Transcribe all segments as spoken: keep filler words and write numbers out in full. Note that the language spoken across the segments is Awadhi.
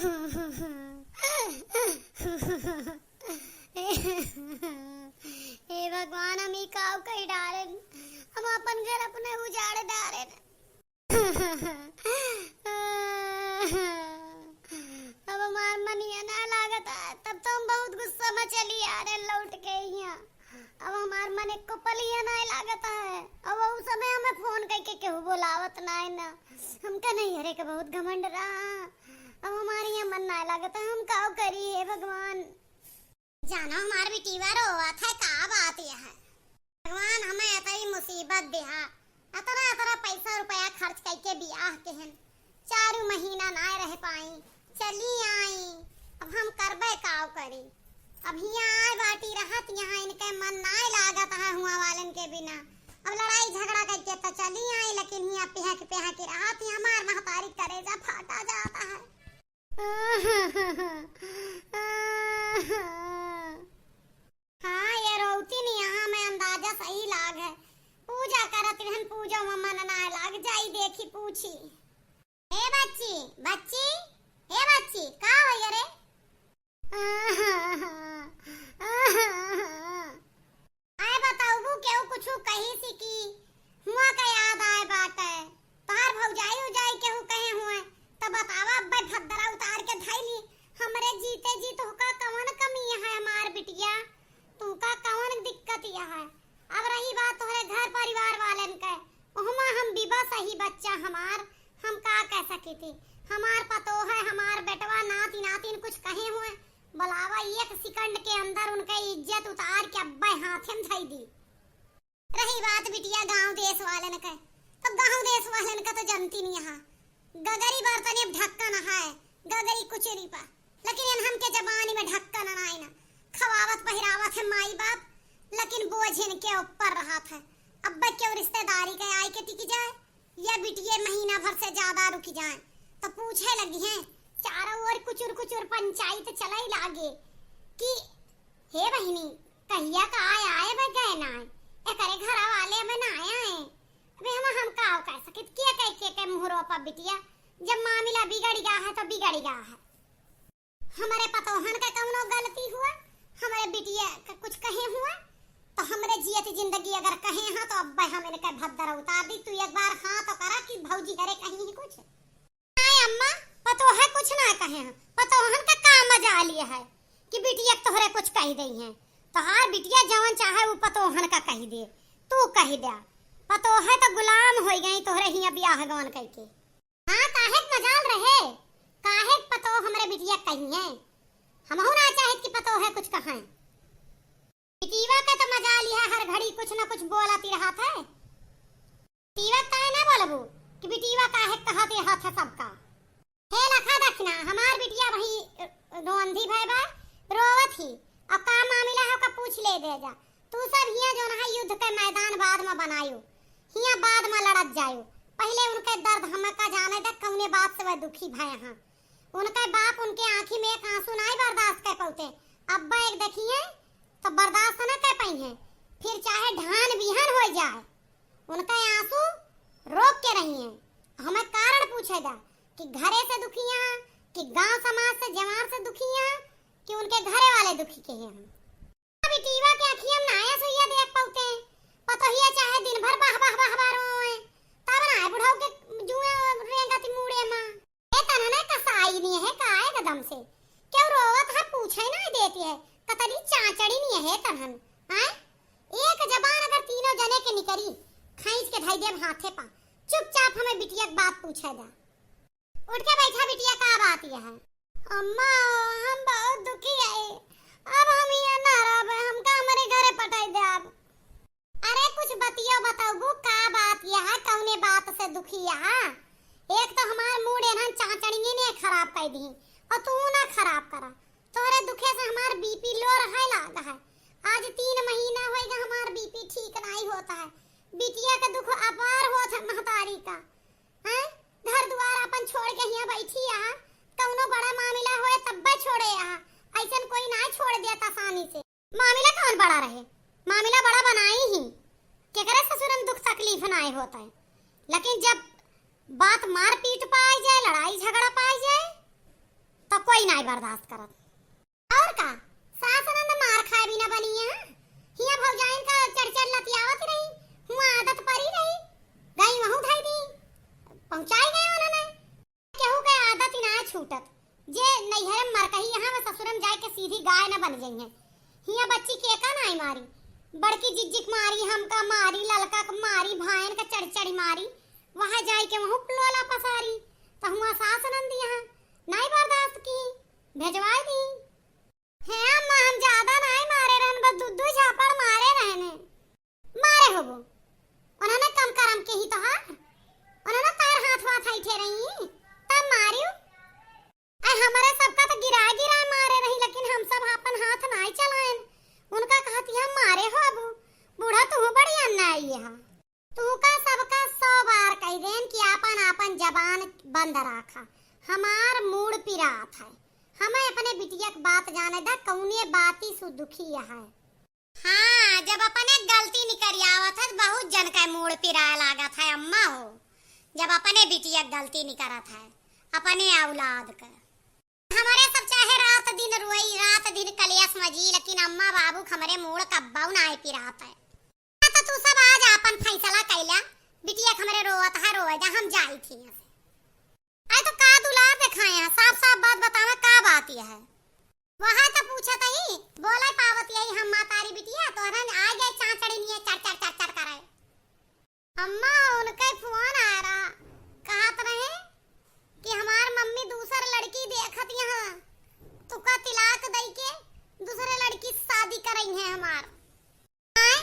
हे भगवान, हम ई काव कइ डारेन, हम अपन घर अपने उजाड़ डारेन। अब हमार मन हियाँ ना लागत है, तब तो हम बहुत गुस्सा में चली आरेन लौट के हियाँ। अब हमार मन एको पल हियाँ ना लागत है। अब उ समय हमें फोन कइके केहू बोलावत नाहीं ना। हमका नैहरे के बहुत घमंड रहा। अब हमार हियाँ मन ना लागत है, हम काव करी, हे भगवान। जानो हमार बिटिया रोवत है, का बात यह है? भगवान हमें अतरी मुसीबत दिहा, अतना अतना पैसा रुपया खर्च कइके बियाह केहेन, चारू महीना नाय रह पाई, चली आई। अब हम करबे काव करी? अब हियाँ आए बाटी रहत, यहाँ इनके मन नाय लागत है हुआँ वालन के बिना। अब लड़ाई झगड़ा कइके तो चली आई, लेकिन हियाँ पिहक पिहक रहत, हियाँ हमार महतारी करेजा फाटा जाता है। हाँ, ये रोवतिन यहाँ में अंदाजा सही लाग है। पूजा करत रहन, पूजा में मन ना लाग, जाई देखी पूछी। ए बच्ची, बच्ची, ए बच्ची, का होइया रे? आए बताउबू केहू कुछु कही सी की हुआँ का याद आए बाटे। तोहार भौजाई उजाई केहू कहे हुए त बतावा, अब्बे भद्दरा उतार के धइली। हमरे जीते जी तोहका कवन कमी है हमार बिटिया? तोहका कवन दिक्कत है? अब रही बात तोहरे घर परिवार वालन के, ओहमा हम बिबस ही बच्चा हमार, हम का कह सकी थी? हमार पतोह है, हमार बेटवा, नाती नातिन कुछ कहे हुए, बुलावा, एक सेकंड के अंदर उनके इज्जत उतार के अब्बे हाथे में धई दी। रही बात बिटिया गांव देश वालन के, तो गांव देश वालन का तो जनती नहीं है। गगरी बर्तन अब ढक्कन है, गगरी कुचरी पर, लेकिन इन्हन के जबानी में ढक्कन नाई ना। खवावत पहिरावत है माई बाप, लेकिन बोझ इनके ऊपर रहत है। अब्बे क्यों रिश्तेदारी के आए के टिक जाए, या बिटिये महीना भर से ज्यादा रुक जाए, तो पूछे लगी हैं। चारों ओर कुचुर कुचुर पंचायत चले लागे कि हे बहिनी, कहिया का आए, आए बे गए ना आए, एकरे घर वाले अब ना आए आए। अबे हम, हम का कह सकित, के कह के, के मुँह रोपा बिटिया, जब मामला बिगड़ गया है तो बिगड़ गया है। हमरे पतोहन का कौनो गलती हुआ, हमरे बिटिया का कुछ कहे हुआ, तो हमरे जियत जिंदगी अगर कहे हाँ तो अब्बे हम इनके भद्दर उतार दी। तू एक बार हाँ तो करा कि भौजी हरे कहीं ही कुछ। नाय अम्मा, पतोह कुछ ना कहे हैं। पतोहन का का मजाल है कि बिटिया के तोहरे कुछ कह दई हैं? तोहार बिटिया जवन चाहे वो पतोहन का कह दे, तू कह दे। पतोह तो गुलाम हो गई तोहरे हियाँ बियाह गवन कह के। हाँ, काहे के मजाल रहे? काहे के पतोह हमरे बिटिया के कही हैं? हमहू ना चाहित कि पतोह कुछ कहें। बिटिया के तो मजाल है, हर घड़ी कुछ न कुछ बोलती रहत है। बिटिया काहे ना बोलबू कि बिटिया काहे कहत रहत है सबका? हे लखा दखिना, हमार बिटिया वही रोंधी भय बा, रोवत ही। अब का मामला है, ओका पूछ ले दे जा। तू सब हियाँ जौन है युद्ध के मैदान बाद में बनायो, हियाँ बाद में लड़त जायो। पहिले उनके दर्द हमका जाने दे, कौने बात से वह दुखी भय हैं। उनके बाप उनके आँखी में एक आँसू नाई बर्दाश्त कर पौते, अब्बा एक देखिए तो बर्दाश्त न कर पाई हैं। फिर चाहे ढान बिहन हो जाए, उनका आँसू रोक के रही हैं। हमें कारण पूछे दा कि घरे से दुखी हैं, कि गांव समाज से, जवार से दुखी हैं, कि उनके घरे वाले दुखी के हैं। हम बिटिया के अखिया में नाया सुइया देख पौते, पतोहिया चाहे दिन भर बाह बाह बाह बाह रोए, तब ना बुढ़ऊ के जुए रेंगत मूड़े माँ। ए तनने कसाई नहीं है का एकदम से? क्यों रोवत है, पूछे ना देती है, कतरी चाचड़ी नहीं है तनन। आए, एक जबान अगर तीनों जने के निकरी, खींच के धई देब हाथे पा। चुपचाप हमें बिटिया के बात पूछे दा। उठ के बैठा बिटिया, का बात यह है? अम्मा, हम बहुत दुखी है, अब हम यहाँ ना रहबे, हमका हमरे घरे पठाई दे अब। अरे कुछ बतिया बताबू, का बात यह है, कौने बात से दुखी है? एक तो हमार मूड एनहन चाचड़िए ने खराब कर दी, और तू ना खराब करा। तोरे दुखे से हमार बीपी लो रहे लाग है। आज तीन महीना होएगा हमार बीपी ठीक नहीं होता है। बिटिया का दुख अपार होत है महतारी का। हैं? घर दुआर अपन छोड़ के हियाँ बैठी यहाँ, कौनो बड़ा मामला होए तब्बे छोड़े यहाँ। ऐसन कोई ना छोड़ देत आसानी से। मामला कौन बड़ा रहे? मामला बड़ा बनाई ही। केकरे ससुरन दुख तकलीफ नाय होत है। लेकिन जब बात मारपीट पाई जाए, लड़ाई झगड़ा पाई जाए, तो नाई बर्दाश्त करत। और का, सास ननद मार खाए बिना बनी है। हिया भौजाइन का चढ़ चढ़ लतियावत रही, हुआ आदत परी रही, गई वहूँ धई दी, पहुँचाई गए उन्होंने। केहू के आदत ही ना छूटत, जे नैहरे में मरकही, यहाँ में ससुरे में जाए के सीधी गाय न बन जइहें। हिया बच्ची के का नाई मारी, बड़की जिज्जी के मारी, हमका मारी, ललका के मारी, भायन के चढ़ चढ़ मारी, वहाँ जाए के वहूँ लोला पसारी, त हुआ सास ननद यहाँ नाई बर्दाश्त की, भेजवाए दी। हे अम्मा, हम ज्यादा नाई मारे रहन, बस दू दू झापड़ मारे रहने। मारे होबो, उन्होंने कम करम के ही तोहार, उन्होंने तार हाथ वाथ ऐठे रही, तब मारियो। ऐ हमरे सबका तो गिरा गिरा मारे रही, लेकिन हम सब आपन हाथ नाई चलाएन। उनका कहती हम मारे होबो, बूढ़ा तू बड़ी अन्यायी है। तू का सबका सौ बार कह देन कि आपन आपन जबान बंद राखा। हमार मूड़ पिरात है, हमें अपने बिटिया के बात जाने दा, कौने बाती सु दुखी है। हाँ, जब अपने गलती निकरियावत है, बहुत जन का मूड़ पिराए लागत है अम्मा हो। जब अपने बिटिया के गलती निकरत है, अपने औलाद के। हमरे सब चाहे रात दिन रोई, रात दिन कलेश मजी, लेकिन अम्मा बाबू के हमरे मूड़ कब्बऊ नाई पिरात है। तो तू सब आज आपन फैसला कैला, बिटिया के हमरे रोवत है, रोवे जा, हम जाई थी यहाँ से। अरे तो का दुलार देखाए हैं, साफ साफ बात बतावा, का बात यह है? वहाँ तो पूछत ही, बोले पावत यही हम मातारी बिटिया, तोहरन आ गए चाँचड़ी निये चर चर चर चर करे। अम्मा, उनके फोन आ रहा, कहत रहे कि हमार मम्मी दूसर लड़की देखत यहाँ, तुका तिलाक दई के दूसरे लड़की से शादी करई है हमार। आय,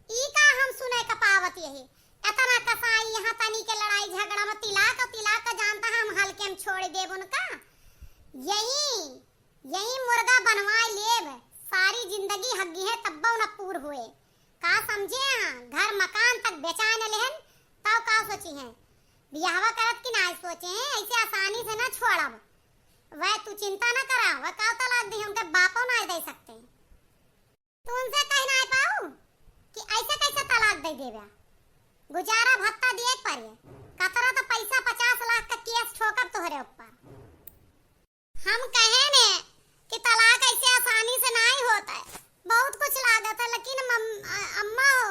ई का हम सुने क पावत यही? एतना कसाई यहाँ तनी के लड़ाई झगड़ा में तिलाक और तिलाक का जानता हम हल्के में छोड़ देब उनका। यही, यही मुर्गा बनवाए लेब, सारी जिंदगी हग्गी है तब्बो न पूर हुए। का समझे हैं? घर मकान तक बेचाए न लेहन, तब का सोची हैं? बियाहवा करत की ना सोचे हैं, ऐसे आसानी से ना छोड़ब। वह तू चिंता ना करा, वह का तलाक दी, उनके बापो ना दे सकते। तू उनसे कह ना पाऊ कि ऐसे कैसे तलाक दे देबे? गुजारा भत्ता दिए के पड़े। कतरा तो पैसा, पचास लाख का केस ठोकब तोहरे ऊपर। हम कहे ने कि तलाक ऐसे आसानी से नाई होत है, बहुत कुछ लागत है, लेकिन मम-, अ-, अम्मा हो,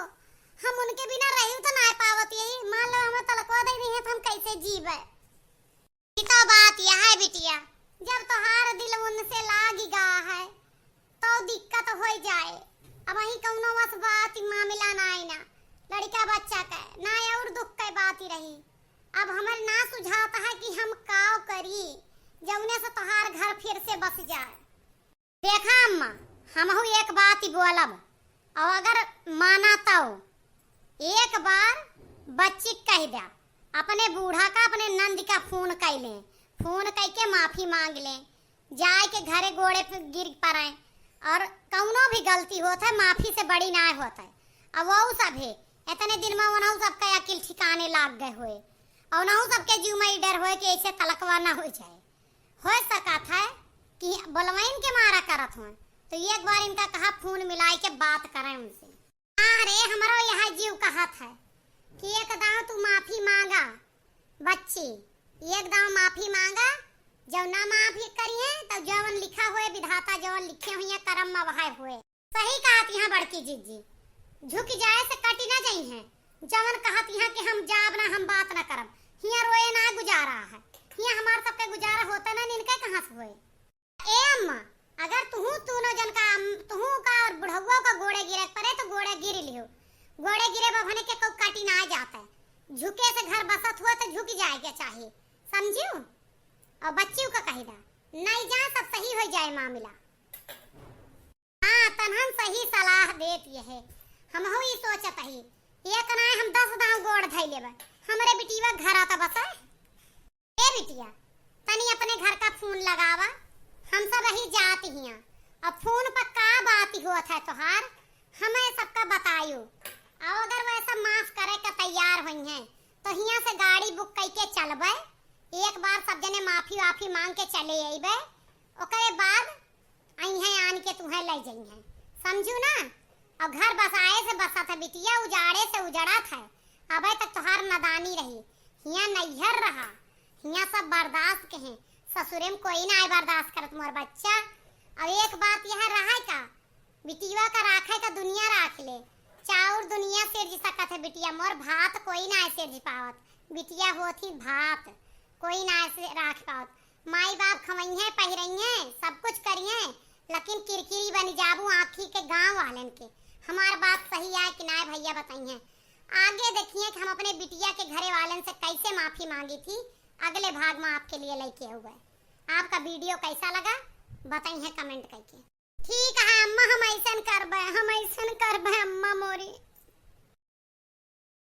हम उनके बिना रही तो नाई पावत यही। मान लो हमें तलको दे दी है तो हम कैसे जीबे? ई तो बात यह है बिटिया, जब तोहार दिल उनसे लाग गा है, तो दिक्कत होई जाए। अब वही कौनो बस बात, मामला ना आई ना, लड़का बच्चा के ना और दुख के बात ही रही। अब हमर ना सुझात है कि हम काव करी, जौने से तोहार घर फिर से बस जाए। देखा अम्मा, हमहू एक बात ही बोलब, और अगर माना तो एक बार बच्ची कह द्या, अपने बूढ़ा का, अपने नंद का फोन कइ लें, फोन कइ के माफी मांग लें, जाए के घरे गोड़े पे गिर पड़े, और कौनो भी गलती होत है, माफी से बड़ी ना होत है। अब वो सब है, इतने दिन में उन्हों सबका अकिल ठिकाने लाग गए हुए, और उन्हों सबके जीव में ई डर होए कि ऐसे तलकवा ना हो जाए। हो सकत है कि बोलवाइन के मारा करत हों, तो एक बार इनका कहा फोन मिलाए के बात करें उनसे। हाँ रे, हमरो यह जीव कहत है कि एक दांव तू माफी मांगा बच्ची, एक दांव माफी मांगा, जब ना माफी करिए तो जवन लिखा हुए विधाता जवन लिखे हुए करम में वह हुए। सही कहत यहाँ बड़की जिज्जी, झुक जाए से कटी ना जइहें। जवन कहत यहाँ कि हम जाब ना, हम बात ना करब, हियाँ रोए ना गुजारा है। हियाँ हमार सबके गुजारा होता ना, इनके कहाँ से होए? ए अम्मा, अगर तुहू तूनो जन का अम-, तुहू का और बुढ़ौआ का गोड़े गिरे पड़े तो गोड़े गिर लिहो। गोड़े गिरे बभने के कोई काटी ना जाता है। झुके से घर बसत हुआ तो झुक जाए के चाहिए, समझियो? और बच्चियों का कही दा, नहीं जाए, सब सही हो जाए मामला। हाँ, तनहन सही सलाह देत ये है। हमहू ई सोचत ही, एक नाय हम दस दांव गोड़ धइ लेबे। हमरे बिटिया घर आता बसे। ए बिटिया, तनी अपने घर का फोन लगावा, हम सब रही जात हिया। अब फोन पर का बात होत है तोहार, हमें सबका बतायो। और अगर वह सब माफ करे का तैयार होई हैं, तो हिया से गाड़ी बुक कई के चलबे। एक बार सब जने माफी वाफी मांग के चले अइबे, ओकरे बाद अइहें आन के तुहें ले जइहें, समझू ना? और घर बसाए से बसत है बिटिया, उजाड़े से उजड़त है। अबे तक तोहार नादानी रही, हियाँ नैहर रहा, हियाँ सब बर्दाश्त के हैं, ससुरे में कोई ना आए बर्दाश्त करत मोर बच्चा। अब एक बात यह रहा का, बिटिया का राखे का दुनिया राख ले, चाउर दुनिया सिरज सकत है बिटिया, मोर भात कोई ना सिरज पावत। बिटिया होत ही भात कोई ना से राख पावत। माई बाप खवइहें, पहिरइहें, सब कुछ करिहें, लेकिन किरकिरी बन जाबू आँखी के गाँव वालन के। हमार बात सही आए कि ना भैया बताइहें। आगे देखिए कि हम अपने बिटिया के घरे वालन से कैसे माफी मांगी थी, अगले भाग में आपके लिए लेके हुए। आपका वीडियो कैसा लगा बताइए कमेंट करके। ठीक है अम्मा, हम ऐसन करबे, हम ऐसन करबे अम्मा मोरी।